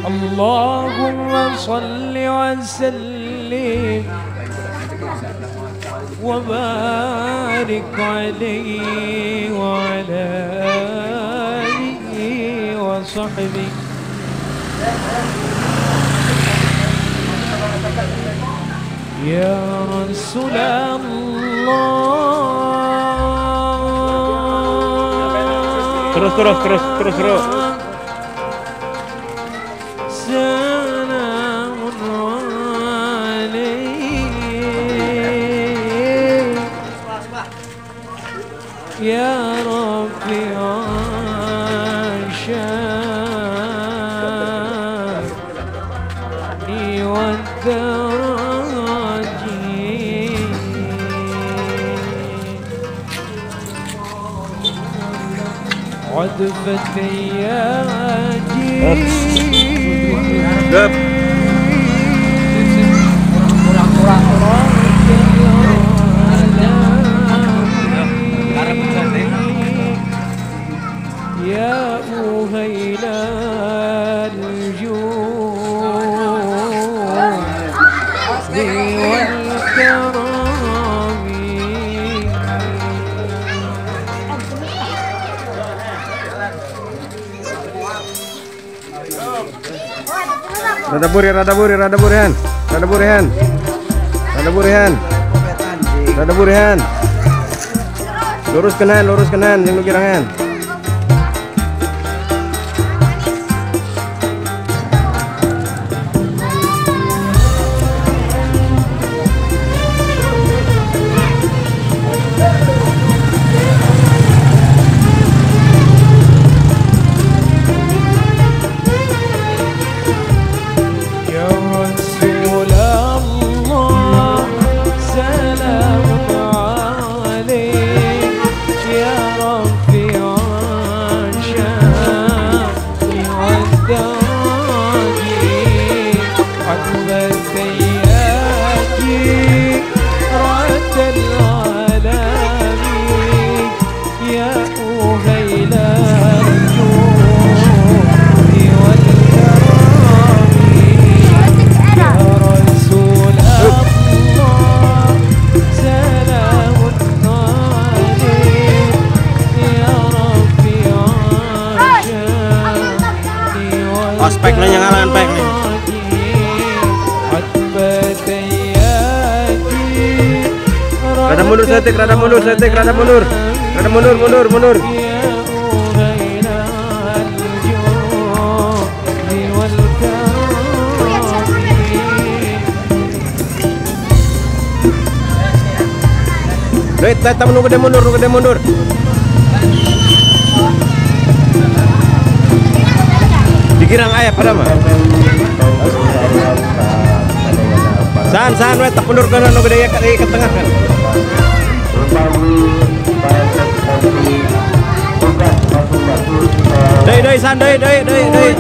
اللهم صل وسلم وبارك عليه وعلى آله وصحبه. يا رسول الله. Terus terus terus terus terus. سلام عليك يا ربي عشاني والدراجي عذبت ياجي. يا أهيل الجود والكرم. Rada buri, rada buri, rada burihan, rada burihan, rada burihan, rada burihan. Lurus kanan, yang lu kirangan. Ospek nih yang ngalangan pek nih. Rada mundur setik, rada mundur setik, rada mundur. Rada mundur, mundur, mundur. Doi, tak nunggu dia mundur, nunggu dia mundur. Dikirang ayah pada mah. San, san, weh, tak mundur kan, nunggu dia ke tengah kan. Doi, doi, san, doi, doi, doi, doi.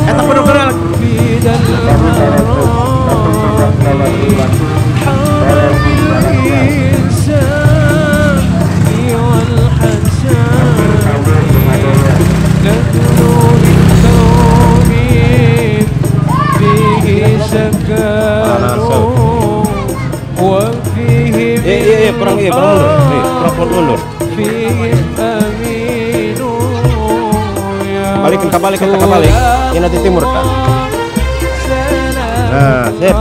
Eh, tak mundur kan. Iya, kurang, iya, kurang mundur. Nih, kurang mundur. Balik, kita balik, kita balik. Ini nanti timur kan. Nah, sip.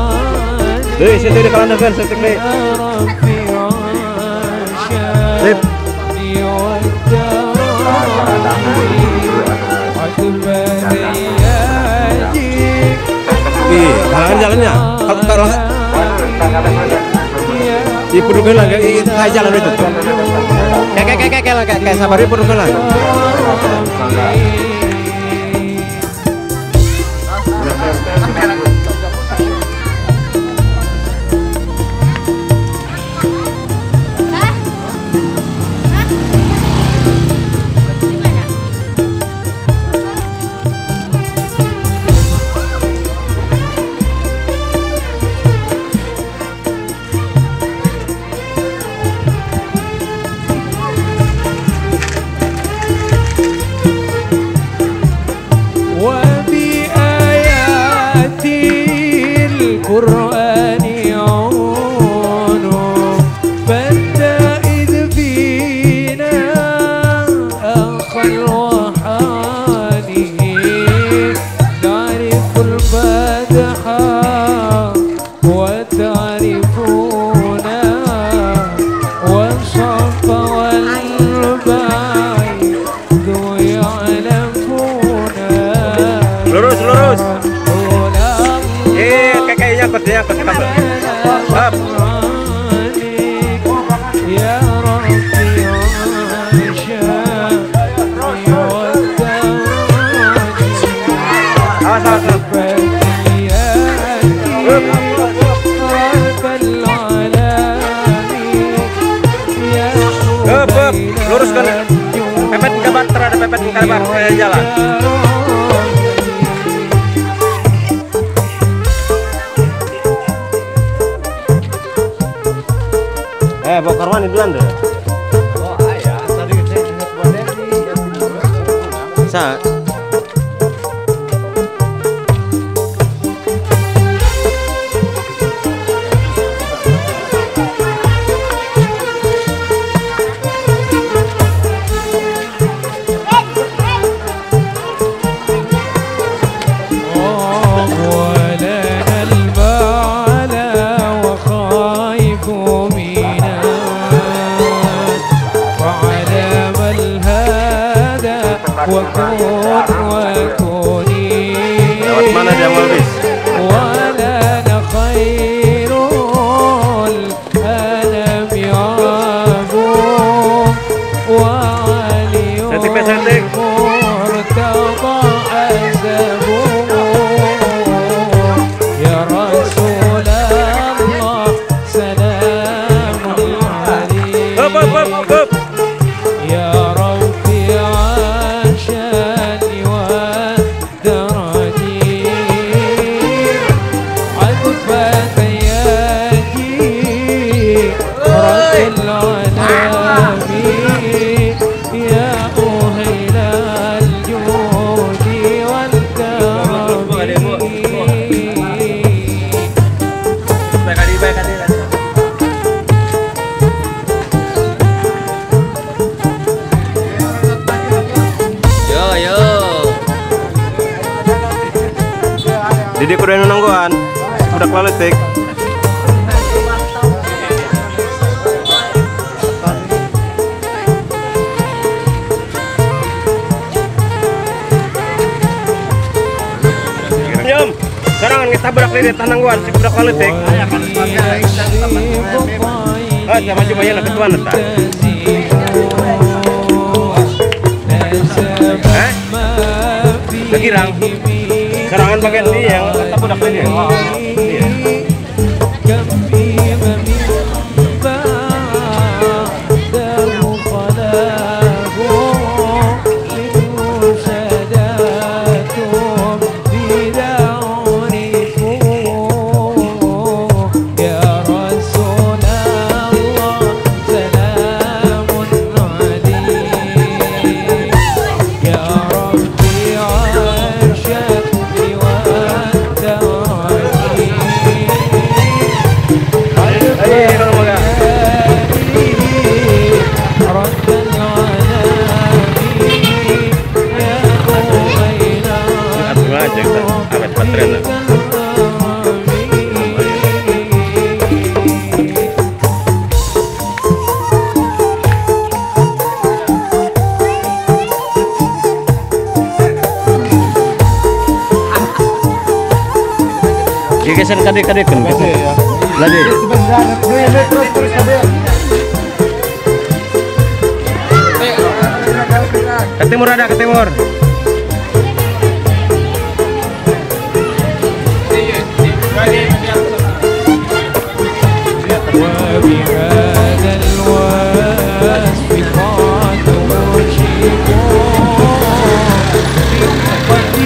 Deh, sip deh kalau kan, sip deh. Sip. Ih, halangan jalannya. Kalau di pendukung lah, kayak jalan itu tuh. Kayak kayak kayak kayak sabar di pendukung lah. pepet muka lebar, jalan. Bawa karwan duluan deh. Oh ayah, tadi saya ingat buat Sa. Lewat mana dia mau bis? Setik setik. Up up up up. Jadi kudu nungguan, budak laletik. Jom, sekarang kita budak lilit nungguan si budak laletik. Ah, sama cuma ya ketuan eta. Hah? Kegirang. Serangan bagian dia yang kata budak ini. Iya. Geser kade-kade kan. Lagi. Terus kade. Ke timur ada, ke timur.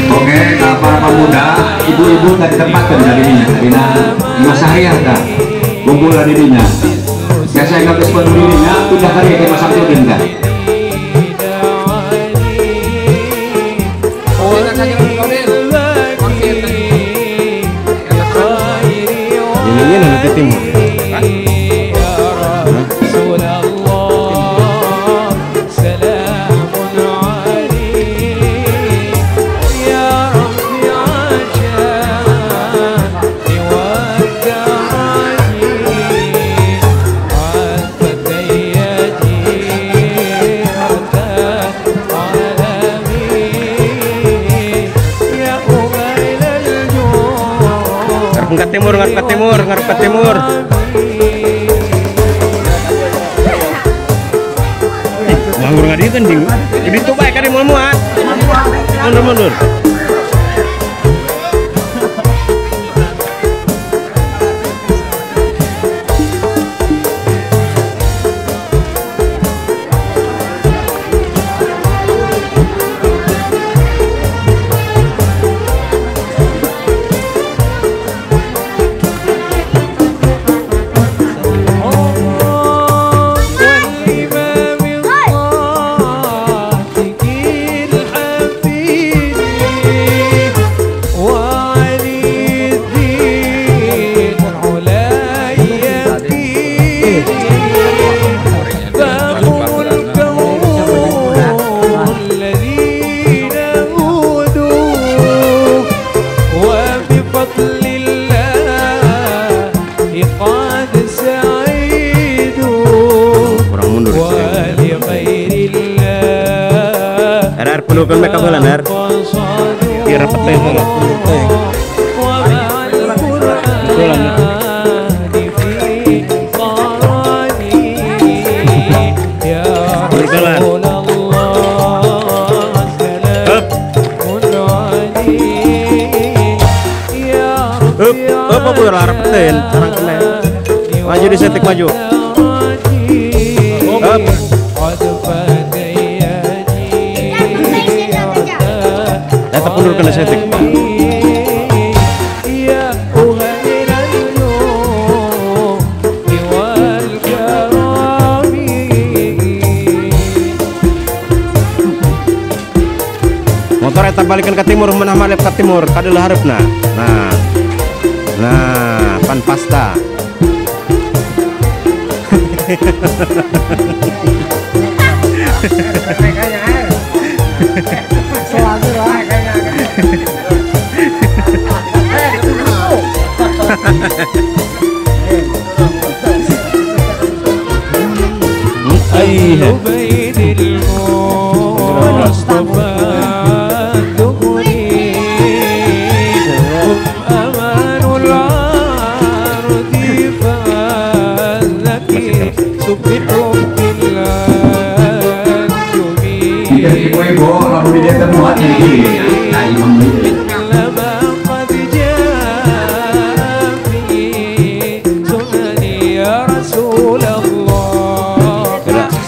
Oke, para pemuda, ibu-ibu tadi tempatkan dari dinya, dina masahriah dah, kumpul dari dinya. Biasa yang habis dirinya, pindah kali ke Mas Samsudin dah. Ini nanti timur. Ke timur, ngarep ke timur, ngarep ke timur. Nganggur ngadi kan ding. Jadi tuh baik kan mau muat. Mundur mundur. Dar penuhkan mereka heula dar. Biar rapet teh heula. Berjalan. Up. Up, up apa rapetin, sarang kena. Maju disetik maju. Up. Tetap mundur kena setik. Motor eta balikan ke timur, menah malep ke timur, kadelah hareupna. Nah. Nah, pan pasta. Ibu-ibu lalu di desa muat ini, nah imam ini.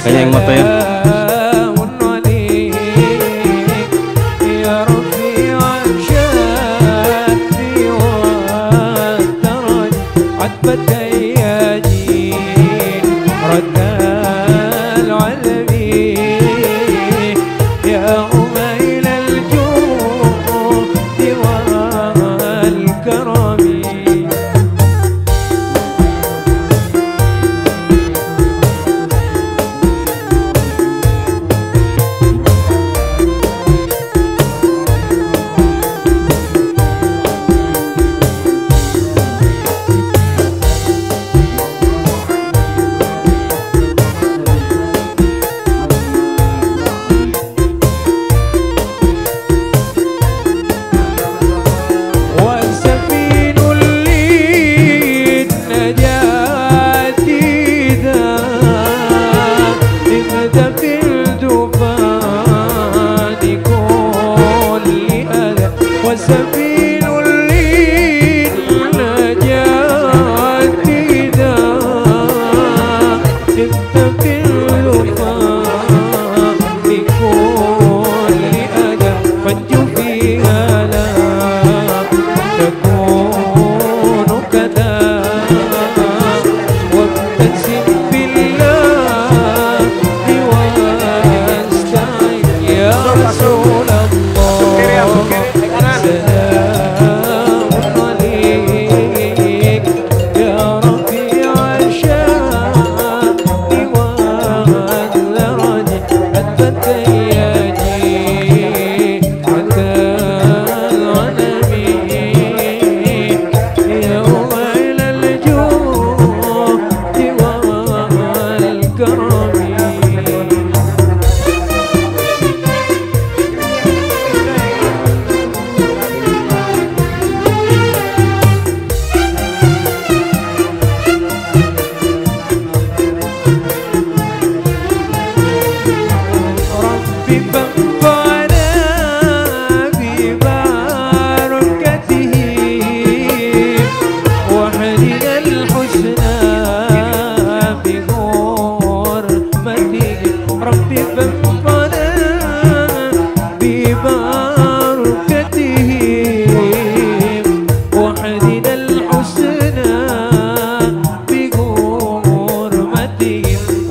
Kayaknya yang moto ya.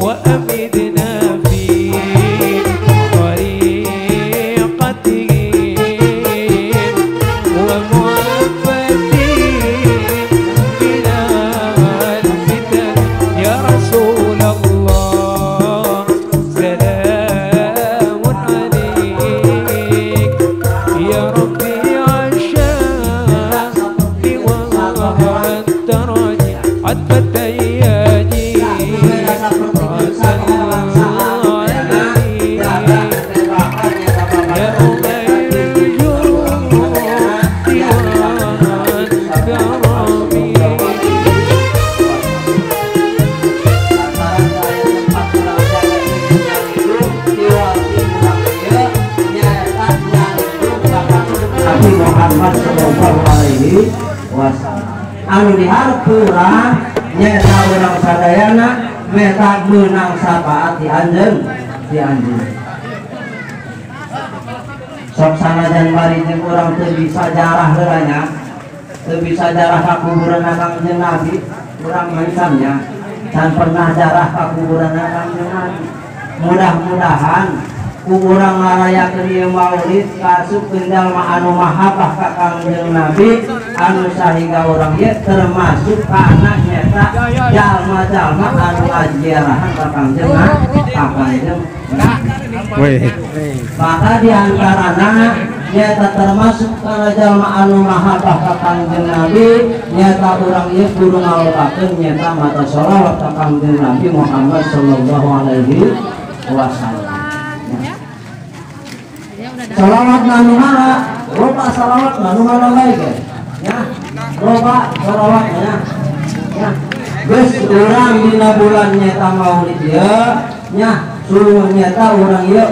وأمدنا في طريق Muhammad sallallahu alaihi wasallam. Anu diharap urang nyaeta urang sadayana meta meunang syafaat di anjeun di anjeun. Sok sanajan bari jeung urang teu bisa jarah heula nya, teu bisa jarah ka kuburan Kangjeng Nabi, urang mah nya can pernah jarah ka kuburan Kangjeng Nabi. Mudah-mudahan ku urang ngarayakeun ieu maulid kaasupkeun jalma anu mahabbah ka Kangjeng Nabi anu sahingga urang ieu termasuk kana nyata jalma-jalma anu ngaziarahan ka Kangjeng Nabi. Maka diantarana nyata termasuk kana jalma anu mahabbah ka Kangjeng Nabi nyata urang ieu kudu ngalobakeun nyata maca sholawat ka Kangjeng Nabi Muhammad sallallahu alaihi wasallam. Salawat nanu hara, loba salawat nanu hara baik ya. Loba salawat ya. Ya. Geus urang dina bulan nyata maulid ieu nya, suluh nyata urang ieu.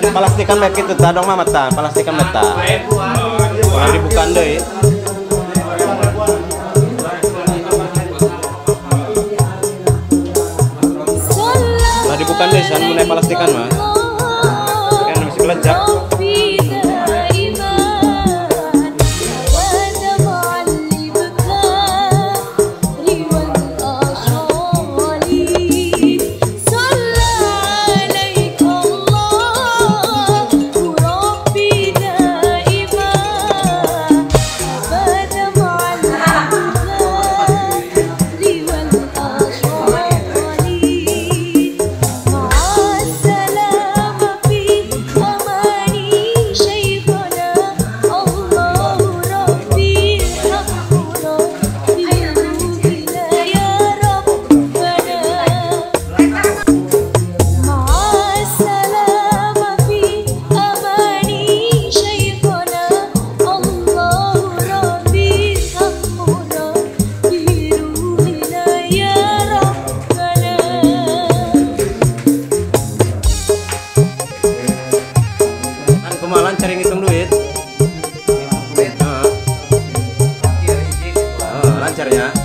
Palastikan mek itu tadong mah mata, palastikan mata. Kalau dibuka deui. Kalau dibuka deui san mun palastikan mah. Kan masih kelejak.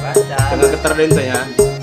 Tengah getar deui teh ya.